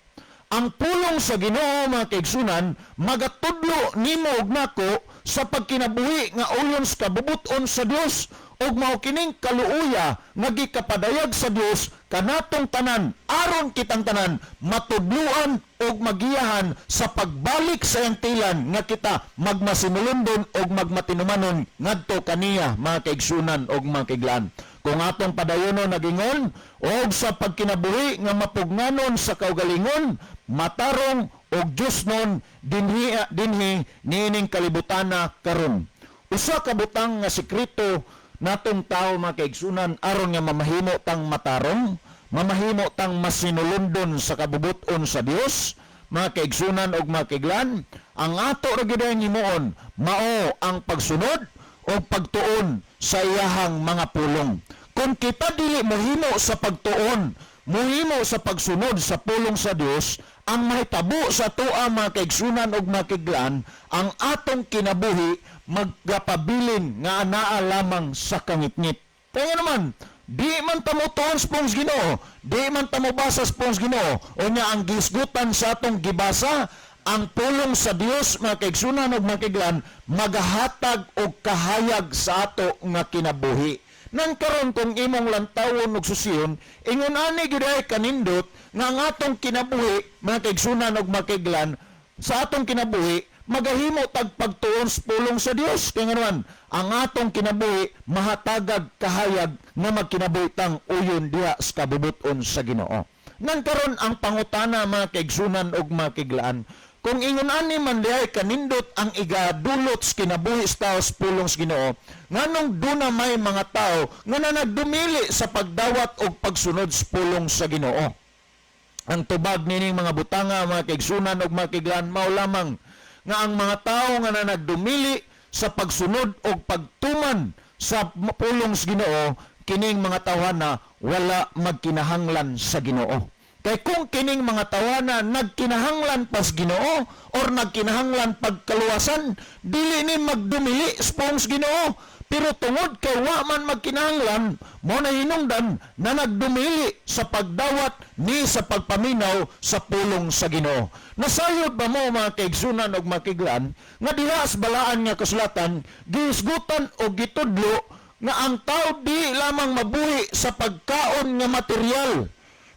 Ang pulong sa Ginoo, mga kaigsunan, magatudlo nimo ug nako sa pagkinabuhi nga uyon sa kabubuton sa Dios, ug mao kining kaluoya nga gikapadayag sa Dios kanatong tanan aron kitang tanan matudluan ug magiyahan sa pagbalik sa iyang tilan nga kita magmasinulondon ug magmatinumanon ngadto kaniya, mga kaigsunan ug mga kaiglaan. Kung atong padayonon, nagingon, "og sa pagkinabuhi nga mapugnanon sa kaugalingon, matarong og Diosnon dinhi dinhi niining kalibutana karon." Usa ka butang nga sekreto natong tao, mga kaigsunan, aron nga mamahimo tang matarong, mamahimo tang masinulondon sa kabubuton sa Dios, mga kaigsunan ug mga kaiglan, ang ato ra gyud ang himuon mao ang pagsunod o pagtuon sa iyahang mga pulong. Kung kita dili mohimo sa pagtuon, mohimo sa pagsunod sa pulong sa Dios, ang mahitabo sa atoa, mga kaigsunan ug mga kaiglan, ang atong kinabuhi magkapabilin nga anaa lamang sa kangitngit. Kaya naman, di man ta mo tuon sa pulong sa Ginoo, di man ta mo basa sa pulong sa Ginoo, unya ang gisgutan sa atong gibasa, ang pulong sa Dios, mga kaigsunan ug mga kaiglan, magahatag og kahayag sa ato nga kinabuhi. Nang karon kung imong lantawon og susiyon, ingon ani gyud ay kanindot nga ang atong kinabuhi, mga kaigsunan ug mga kaiglan, sa atong kinabuhi magahimo tag pagtuon sa pulong sa Dios. Kay nga ang atong kinabuhi mahatagag kahayag nga magkinabuhi tang uyon diha sa kabubuton sa Ginoo. Nang karon ang pangutana, mga kaigsunan ug mga kaiglaan, kung ingon ani man diay kanindot ang igadulot sa kinabuhi sa tao sa pulong sa Ginoo, nganong duna may mga tao nga na nagdumili sa pagdawat og pagsunod sa pulong sa Ginoo? Ang tubag nining mga butanga, mga kaigsunan ug mga kaiglaan, mao lamang nga ang mga tawo nga nagdumili sa pagsunod og pagtuman sa pulong sa Ginoo, kining mga tawhana wala magkinahanglan sa Ginoo. Kay kung kining mga tawhana nagkinahanglan pas Ginoo or nagkinahanglan pagkaluwasan, dili ni magdumili sa pulong sa Ginoo. Pero tungod kay wa man magkinahanglan, mo na hinungdan na nagdumili sa pagdawat ni sa pagpaminaw sa pulong sa Ginoo. Nasayod ba mo, mga kaigsunan og mga kaiglaan, nga diha sa balaan nga kasulatan gihisgutan og gitudlo nga ang tao di lamang mabuhi sa pagkaon nga material,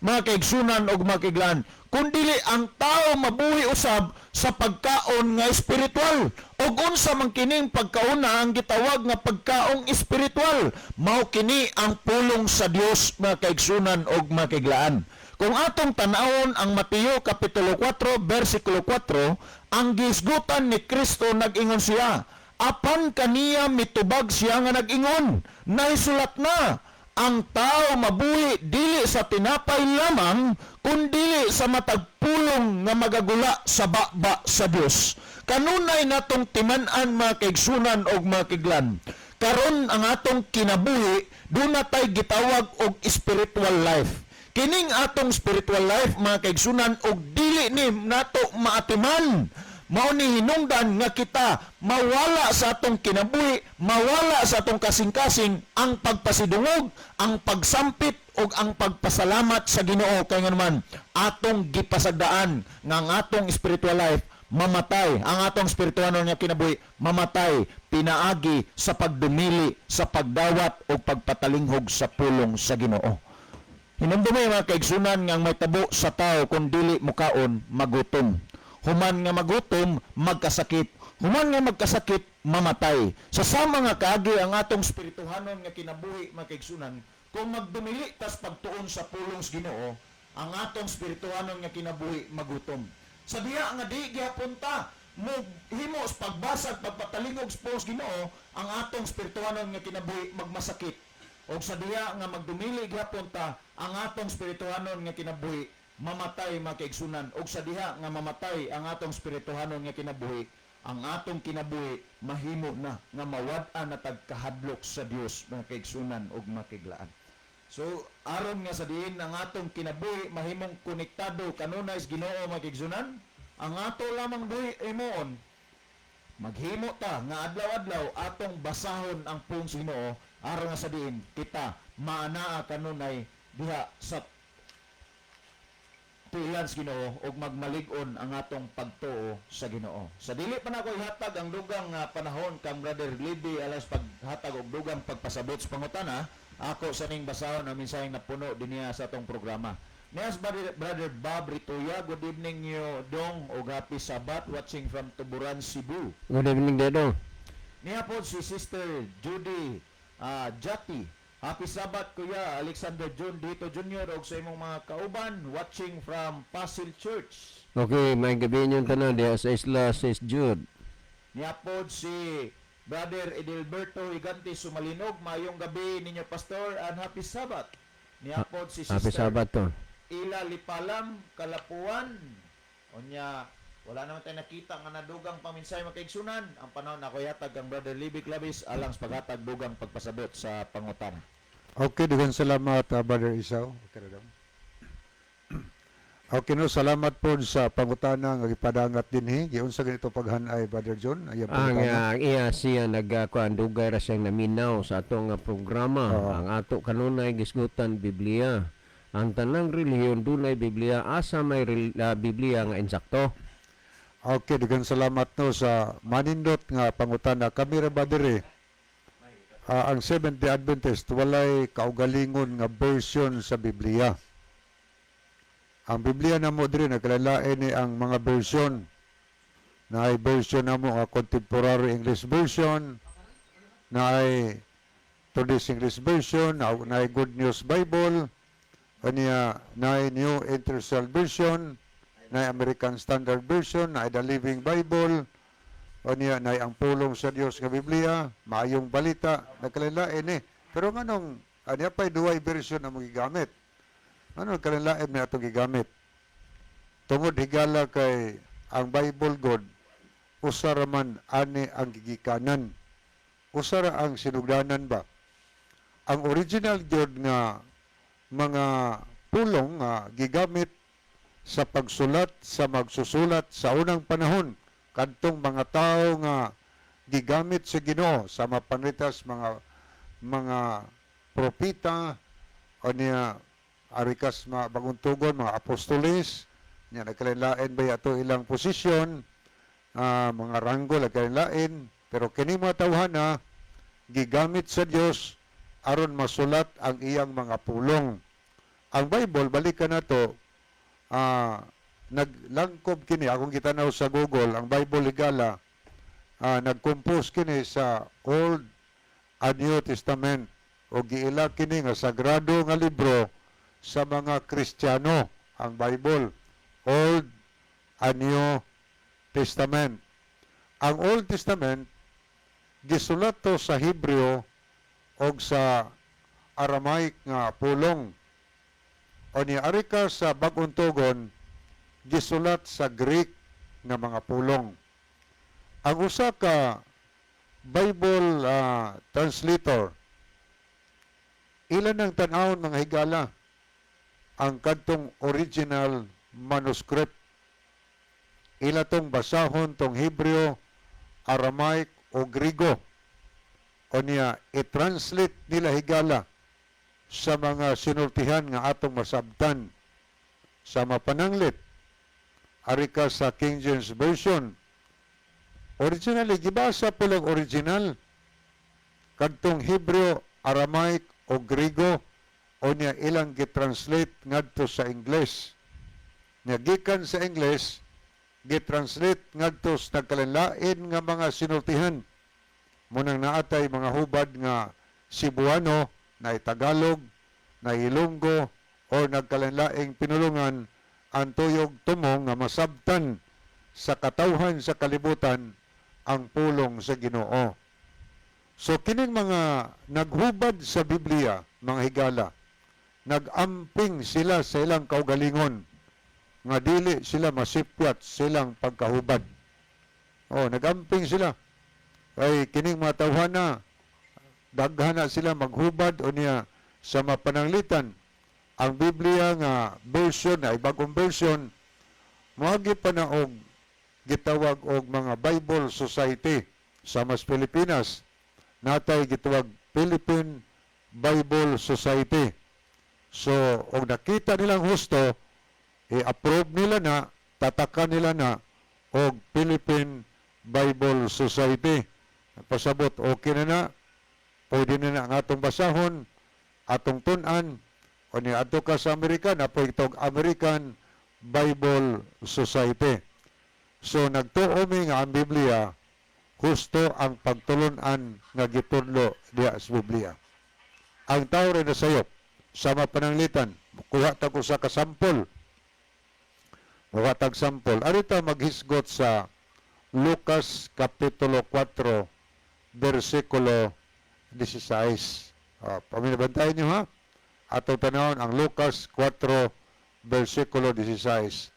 mga kaigsunan og mga kaiglaan, kundili ang tao mabuhi usab sa pagkaon nga espiritual? Ug unsa man kining pagkauna ang gitawag nga pagkaong espiritual? Mao kini ang pulong sa Dios, mga kaigsunan og mga kaiglaan. Kung atong tan-awon ang Mateo kapitulo 4 bersikulo 4, ang gihisgutan ni Kristo, nag-ingon siya, "Apan kaniya mitubag siya nga nag-ingon, 'Nahisulat na, ang tao mabuhi dili sa tinapay lamang kundili sa matag pulong nga magagula sa baba sa Dios.'" Kanunay natong timan-an, mga kaigsunan og mga kaiglaan, karon ang atong kinabuhi duna tay gitawag og spiritual life. Kining atong spiritual life, mga kaigsunan, og dili ni nato maatiman, mao ni hinungdan nga kita mawala sa atong kinabuhi, mawala sa atong kasing-kasing ang pagpasidungog, ang pagsampit ug ang pagpasalamat sa Ginoo, kay naman atong gipasagdaan nga ang atong spiritual life mamatay, ang atong spiritual nga kinabuhi mamatay pinaagi sa pagdumili sa pagdawat o pagpatalinghog sa pulong sa Ginoo. Hinumdumi, mga kaigsunan, nga ang mahitabo sa tao kung dili mukaon, magutom. Human nga magutom, magkasakit. Human nga magkasakit, mamatay. Sa sama nga kaagi, ang atong spirituhanon nga kinabuhi, mga kaigsunan, kung magdumili tas pagtuon sa pulong sa Ginoo, ang atong spirituhanon nga kinabuhi magutom. Sa diha nga di gihapon ta mo himo sa pagbasag, pagpatalingog sa pulong sa Ginoo, ang atong spirituhanon nga kinabuhi magmasakit. Og sa diha nga magdumili gihapon ta, ang atong spirituhanon nga kinabuhi mamatay, mga kaigsunan. Og sa diha nga mamatay ang atong spirituhanon nga kinabuhi, ang atong kinabuhi mahimo na nga mawad-an na tag kahadlok sa Dios, mga kaigsunan ug mga kaiglaan. So aron nga sa diin ang atong kinabuhi mahimong konektado kanunay sa Ginoo, mga kaigsunan, ang ato lamang buhi himuon, maghimo ta nga adlaw-adlaw atong basahon ang pulong sa Ginoo aron nga sa diin kita maanaa kanunay diha sa tuilan sa Ginoo ug magmalig-on ang atong pagtuo sa Ginoo. Sa dili pa nako ihatag ang dugang panahon kang Brother Libby alas paghatag og dugang pagpasabot sa pangutana, ako sa ning basahon ang mensaheng napuno dinhiya sa atong programa. Nias Brother Bob Rituya, good evening niyo dong og happy Sabbath, watching from Tuburan, Cebu. Good evening, Dedong. Niya po si Sister Judy Jati. Happy Sabbath, Kuya Alexander John Dito Jr. og sa imong mga kauban watching from Pasil Church. Okay, may gabi inyong tanan diha sa Isla Sis Jude. Niya po si Brother Edilberto Higante Sumalinog. Mayong gabi ninyo, Pastor, and happy Sabbath. Niya po si Happy Sister Sabbath to. Ila Lipalam, Kalapuan. Unya, wala naman tayo nakita nga nadugang paminsay, mga kaigsunan. Ang panahon ako yatag ang Brother Libby Clavis alang sa paghatag dugang pagpasabot sa pangutana. Okay, daghang salamat, Brother Isaw. Okay na daw. Okay no, salamat po sa pangutana nga gipadangat dinhi. Giunsa ganito paghanay, Brother John? Ayang Ang pangutana. iya siya nagkuan, dugay ra siyang naminaw sa atong programa. Oo. Ang ato kanunay gisgutan Biblia. Ang tanang relihiyon dunay Biblia, asa may Biblia nga insakto? Okay, daghang salamat no sa manindot nga pangutana. Kami ra ba diri? Ang Seventh-day Adventist walay kaugalingon nga version sa Biblia. Ang Biblia namo diri nagkalain ni ang mga version. Naay version namo nga Contemporary English Version, naay Today's English Version, naay Good News Bible, aniya naay New International Version, naay American Standard Version, naay The Living Bible, aniya naay ang Pulong sa Dios nga Biblia, Maayong Balita, nagkalain eh. Pero nganong aniya pa'y duay version ang gigamit? Ano nagkalain na atong gigamit? Tungod, higala, kay ang Bible God usa ra man ani ang gigikanan. Usa ra ang sinugdanan ba. Ang original gyud nga mga pulong nga gigamit sa pagsulat sa magsusulat sa unang panahon, kadtong mga tao nga gigamit sa Ginoo sa mapanritas mga propeta o niya arikas ma bagong tugon, mga apostoles niya, nagkalain-lain ba ato ilang posisyon, mga ranggo nagkalain-lain, pero kini mga tawhana gigamit sa Dios aron masulat ang iyang mga pulong. Ang Bible, balikan nato, naglangkob kini, akong gitanaw sa Google, ang Bible, higala, nag-compose kini sa Old and New Testament o giila kini nga sagrado nga libro sa mga Kristiyano, ang Bible, Old and New Testament. Ang Old Testament gisulat to sa Hebreo og sa Aramaic nga pulong. O ni ari ka sa Bagong Tugon, gisulat sa Greek nga mga pulong. Ang usa ka Bible translator, ilan ang tan-awon, mga higala, ang kadtong original manuscript. Ila tong basahon tong Hebreo, Aramaic o Grigo. O niya, i-translate nila, higala, sa mga sinultihan nga atong masabtan sa mapananglit. Ari ka sa King James Version. Originally, gibasa po lang original. Kadtong Hebreo, Aramaic o Grigo o niya ilang gitranslate ngadto sa Ingles. Nya gikan sa Ingles, gitranslate ngadto sa nagkalain nga mga sinultihan. Munang naatay mga hubad nga Cebuano, na Tagalog, na Ilonggo, or nagkalainlaing pinulungan ang tuyog tumong nga masabtan sa katawhan sa kalibutan ang pulong sa Ginoo. So kining mga naghubad sa Biblia, mga higala, nagamping sila sa ilang kaugalingon nga dili sila masipyat silang pagkahubad. Oh, nagamping sila. Ay kining mga tawhana, daghan na sila maghubad o niya sa mapananglitan. Ang Biblia nga version ay bagong version, moagi pa na og gitawag og mga Bible Society sa mas Pilipinas. Natay gitawag Philippine Bible Society. So, og nakita nilang husto, i-approve nila na, tatakan nila na og Philippine Bible Society. Pasabot, okay na na, pwede na na ang atong basahon, atong tun-an, o ni adto ka sa Amerika, na itong American Bible Society. So, nagtuo mi nga ang Biblia, husto ang pagtulunan nga gitudlo diya sa Biblia. Ang tao rin na sayop, sa mapananglitan, kuha ta ko sa kasampol, kuha tag sampol. Arita maghisgot sa Lucas Kapitulo 4, versikulo 16. Paminabantayan niyo ha. Atong tanawon ang Lucas 4, versikulo 16.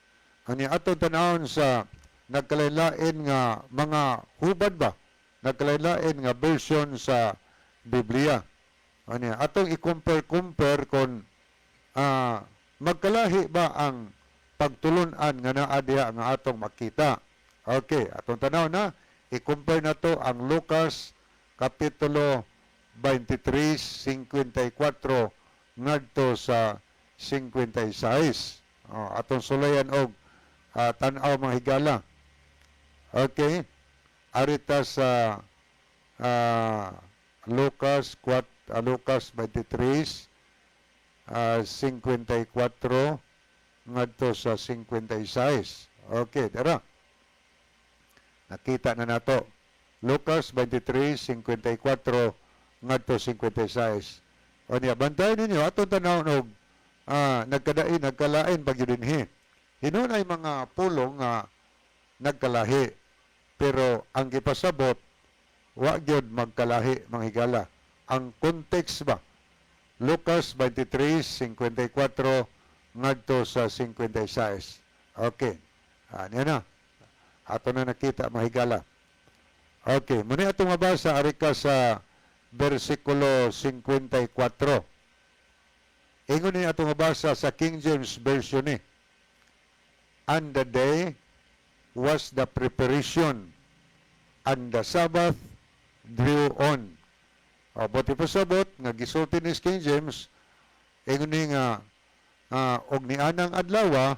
Ani atong tanawon sa nagkalain-lain nga mga hubad ba? Nagkalain-lain nga version sa Biblia. Ani atong i-compare-compare kon magkalahi ba ang pagtulunan nga naa diha nga atong makita. Okay, atong tanaw na, i-compare na to ang Lucas Kapitulo 23:54 ngadto sa 56. Oh, atong sulayan og tan-aw, mga higala. Okay. Arita sa Lucas 4, Lucas 23 54 ngadto sa 56. Okay, tara. Nakita na nato. Lucas 23:54 ngadto 56. O niya, bantayan ninyo, atong tanaw og nagkadain, nagkalain ba gyud dinhi. Hinunay mga pulong nga nagkalahi. Pero ang gipasabot, wa gyud magkalahi, mga higala. Ang context ba? Lucas 23:54 ngadto sa 56. Okay. Niya na. Ato na nakita, mahigala. Okay, muna atong mabasa ari ka sa versikulo 54. Ingon ni atong mabasa sa King James Version ni. "And the day was the preparation, and the Sabbath drew on." O, buot ipasabot nga gisulti ni King James, ingon ni nga og nianang adlaw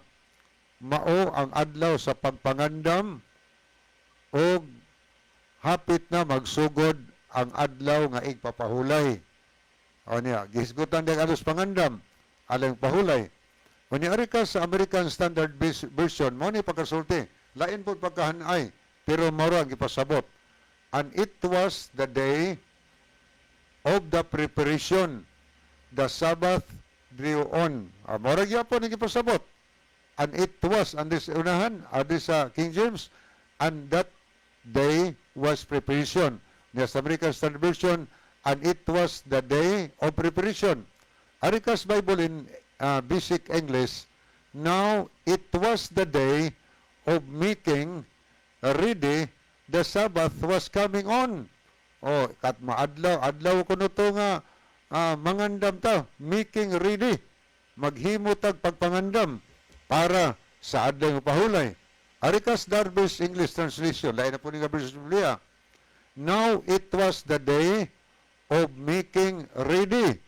mao ang adlaw sa pagpangandam og hapit na magsugod ang adlaw nga igpapahulay. O niya, gihisgutan diyang alos pangandam, alang pahulay. O niya, ari ka sa American Standard Version, mao ni pagkasulti, lain po pagkahanay, pero mao ra ang gipasabot. "And it was the day of the preparation, the Sabbath drew on." Mao ra gyapon ang gipasabot. And it was, and this unahan, this sa King James, "And that day was preparation." Niya sa American Standard Version, "And it was the day of preparation." Ari ka's Bible in Basic English, "Now it was the day of making ready, the Sabbath was coming on." Oh, kat maadlaw, adlaw kuno to nga mangandam ta, making ready. Maghimo tag pagpangandam para sa adlaw nga pahulay. Ari ka's Darby's English Translation, lain na po ni nga version sa Biblia. "Now it was the day of making ready,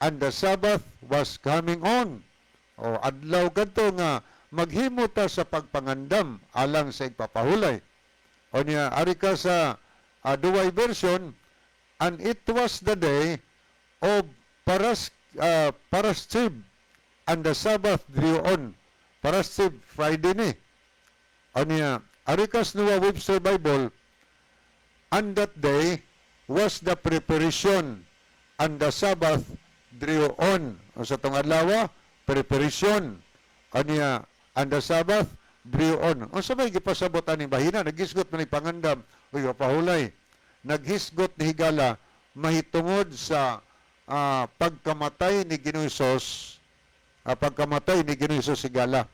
and the Sabbath was coming on." O adlaw kadto nga maghimo ta sa pagpangandam alang sa igpapahulay. O niya, ari ka sa Douay Version, "And it was the day of Paraschiv, and the Sabbath drew on." Paraschiv, Friday ni. O niya, ari ka's Noah Webster Bible, "And that day was the preparation, and the Sabbath drew on." O sa tong adlaw, preparation. Aniya, "and the Sabbath drew on." Unsa may gipasabot ani bahina? Naghisgot man ni pangandam o pahulay. Naghisgot ni higala mahitungod sa pagkamatay ni Ginoong Hesus, pagkamatay ni Ginoong Hesus higala.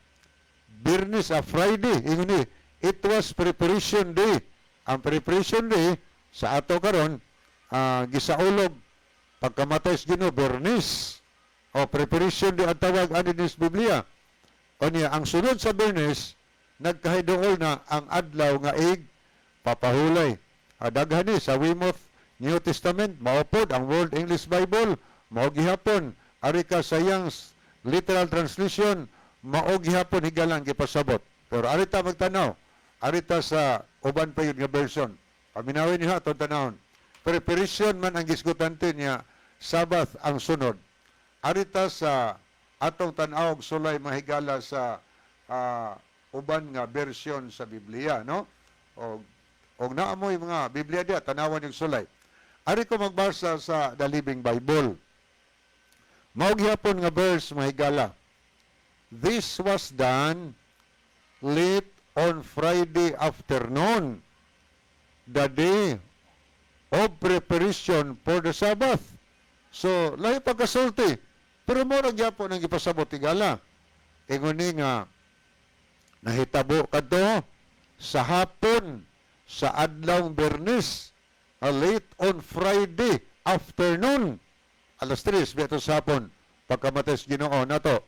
Biyernes a Friday, ingon ni, it was preparation day. Ang preparation day sa ato karon gisaulog pagkamatay sa Ginoo Biyernes. O preparation day ang tawag ani ni sa Biblia. O niya, ang sunod sa Biyernes, nagkahiduol na ang adlaw nga ig papahulay. Daghan ni sa Weymouth New Testament, maupod ang World English Bible, mao gihapon. Ari ka sa Young's Literal Translation, mao gihapon higalang gipasabot. Pero ari ta magtanaw, ari ta sa uban pa yun nga version. Paminawin niyo atong tanawon. Preparation man ang gisgutan niya, Sabbath ang sunod. Ari ta sa atong tan-aw og sulay, mahigala, sa uban nga version sa Biblia, no? Og naamoy mga Biblia diya, tanawan yung sulay. Ari ko magbasa sa The Living Bible. Mao gihapon nga verse, mahigala. "This was done late on Friday afternoon, the day of preparation for the Sabbath." So, lahi pagkasulti. Pero mo ra gyapon ang gipasabot higala. Ingon ni nga nahitabo kadto sa hapon sa adlawng Biyernes, late on Friday afternoon, alas 3 biya sa hapon pagkamatay sa Ginoo nato.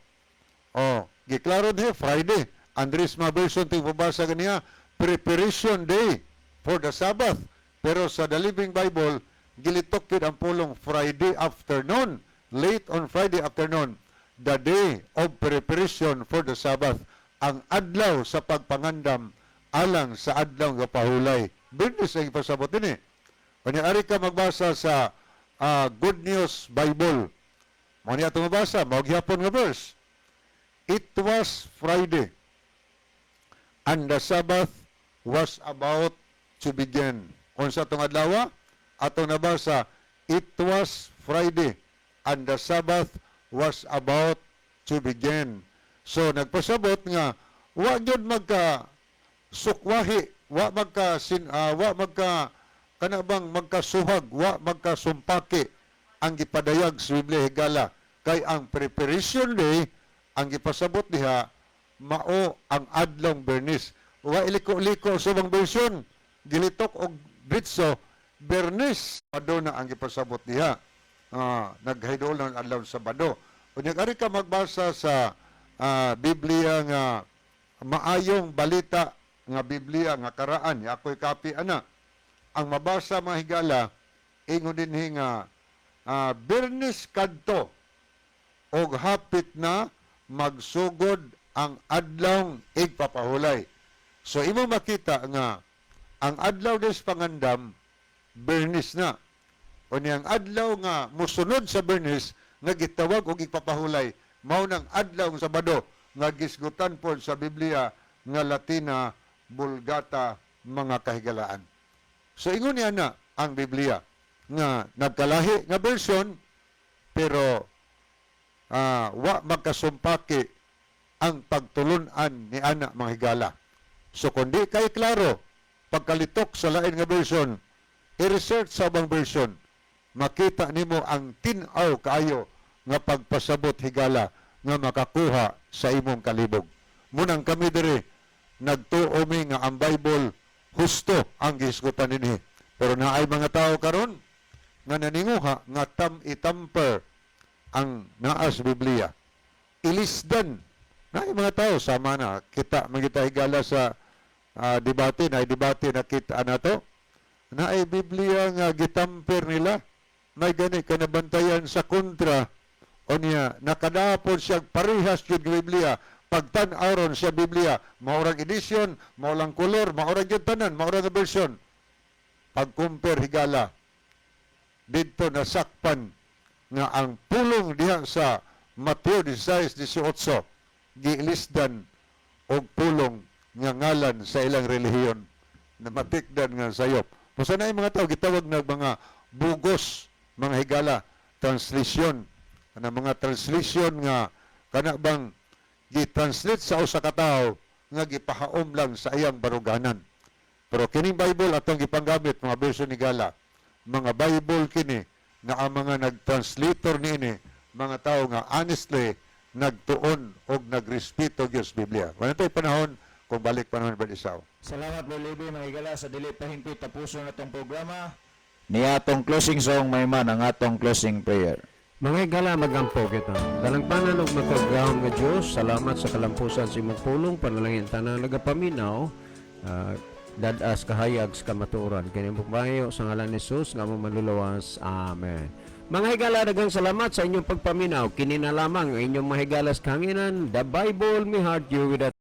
Oh, giklaro niya Friday. Andres mga version ting pabasa ganiya, preparation day for the Sabbath. Pero sa The Living Bible, gilitok yun ang pulong Friday afternoon, late on Friday afternoon, the day of preparation for the Sabbath, ang adlaw sa pagpangandam alang sa adlaw nga pahulay. Biyernes ang ipasabot din eh. Kanya ari ka magbasa sa Good News Bible. Mao niya atong mabasa, mao gihapon nga verse. "It was Friday, and the Sabbath was about to begin." Kung sa atong adlaw, atong nabasa, "It was Friday, and the Sabbath was about to begin." So, nagpasabot nga, wa gyud magka sukwahi, wa magka kana bang magkasuhag, wa magkasumpaki ang gipadayag sa Biblia higala, kay ang preparation day ang gipasabot diha. mao ang adlong Bernis. Wa iliko-liko sa ubang version, gilitok og dritso Bernis. Sabado na ang gipasabot diha. Naghiduol na ang adlaw sa Sabado. Unya ari ka magbasa sa Biblia nga Maayong Balita nga Biblia nga karaan, ako'y copy ana. Ang mabasa, mga higala, ingon dinhi nga Bernis kadto og hapit na magsugod ang adlawng igpapahulay. So imo makita nga ang adlaw des pangandam Bernis na. O ang adlaw nga musunod sa Bernis nga gitawag og igpapahulay mao nang adlaw ng Sabado nga gisgutan pod sa Biblia nga Latina Vulgata, mga kahigalaan. So ingon niya na ang Biblia nga nagkalahi nga version pero wa magkasumpaki ang pagtulunan ni ana, mga higala. So kung di kay klaro, pagkalitok sa lain nga version, i-research sa ubang version, makita nimo ang tin-aw kaayo nga pagpasabot, higala, nga makakuha sa imong kalibog. Munang kami diri nagtuo mi nga ang Bible husto ang gisgutan dinhi. Pero naay mga tao karon nga naninguha nga tam itamper ang naa sa Biblia. Ilisdan na mga tao sama na kita magita, higala, sa debate na debate na kita nato na ay Biblia nga gitamper nila, may gani ka nabantayan sa kontra o niya nakadapon siya parehas jud nga Biblia. Pagtan-aw ron sa Biblia, maurang edisyon, maulang kolor, maurang gyud tanan, maurang nga version. Pag-compare, higala, didto nasakpan nga ang pulong diha sa Mateo 16:18 giilisdan og pulong nga ngalan sa ilang relihiyon na matikdan nga sayop. Busa na mga tao gitawag na mga bugos, mga higala, translation. Ana mga translation nga kana bang gi-translate sa usa ka tawo nga gipahaom lang sa iyang baruganan. Pero kining Bible atong gipanggamit, mga version ni Gala, mga Bible kini nga ang mga nag-translator niini mga tao nga honestly nagtuon og nagrespeto gyud sa Biblia. Wala tay panahon kung balik panahon ba isaw. Salamat, Bro Levi, mga higala, sa dili pa hingpit tapuson atong programa. Ni atong closing song, may man ang atong closing prayer. Mga higala, magampo kita. Dalangpanan og makagagahom nga Dios, salamat sa kalampusan sa imong pulong, panalangin tanang nagapaminaw, dad-as kahayag sa kamatuoran. Kini pagbayo sa ngalan ni Jesus nga among manluluwas. Amen. Mga higala, daghang salamat sa inyong pagpaminaw. Kini na lamang ang inyong mahigala sa kahanginan. The Bible, me heart you with that.